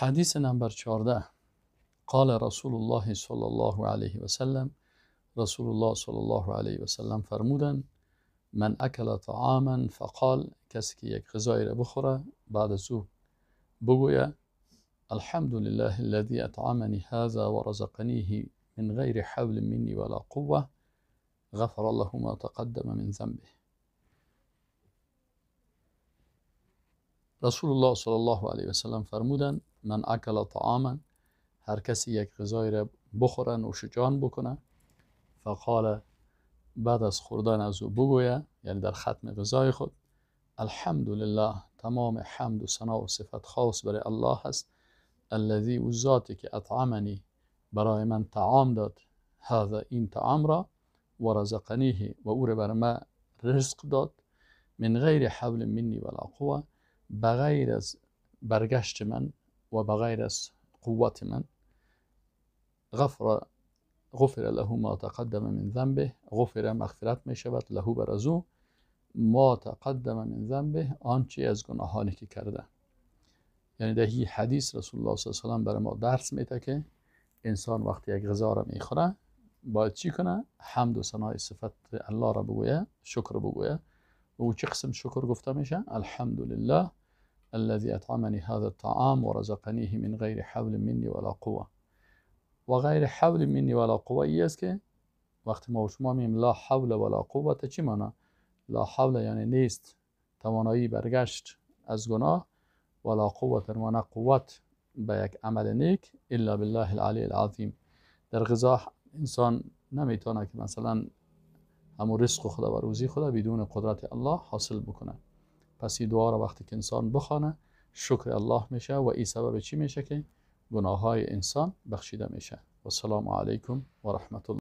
حدیث نمبر 14. قال رسول الله صلی الله علیه و سلم، رسول الله صلی الله علیه و سلم فرمودند: من اکل طعاما فقال، کسی که یک غذایی را بخوره بعد از او بگوید الحمد لله الذي اطعمني هذا ورزقنيه من غیر حول مني ولا قوة غفر له ما تقدم من ذنبه. رسول الله صلی الله علیه و سلم فرمودند: من اکل طعاما، هر کسی یک غذایی را بخوره نوش جان بکنه، فقال، بعد از خوردن از او بگوید، یعنی در ختم غذای خود، الحمدلله، تمام حمد و ثنا و صفت خاص برای الله است، الذی، او ذاتی که اطعمنی، برای من طعام داد، هذا، این طعام را، و رزقنیه، و او را برای من رزق داد، من غیر حول منی ولا قوه، بغیر از برگشت من و بغیر از قوت من، غفر له ما تقدم من ذنبه، غفر مغفرت می شود، له بر از او، ما تقدم من ذنبه، آنچه از گناهانی که کرده. یعنی در این حدیث رسول الله صلی الله علیه و سلم برای ما درس میده که انسان وقتی یک غذا را میخوره باید چی کنه؟ حمد و ثنای صفت الله را بگویه، شکر بگویه. و او چه قسم شکر گفته میشه؟ الحمدلله الذي اطعمني هذا الطعام ورزقنيه من غیر حول مني ولا قوه. و غیر حول مني ولا قوه ای است که وقتی ما و شما میم لا حول ولا قوه، چی معنا؟ لا حول یعنی نیست، توانایی برگشت از گناه، ولا قوه معنا قوت به یک عمل نیک، الا بالله العلی العظیم. در غذا انسان نمیتونه که مثلا همون رزق خدا و روزی خدا بدون قدرت الله حاصل بکنه. پس این دعا را وقتی که انسان بخوانه شکر الله میشه و این سبب چی میشه؟ که گناه های انسان بخشیده میشه. و السلام علیکم و رحمت الله.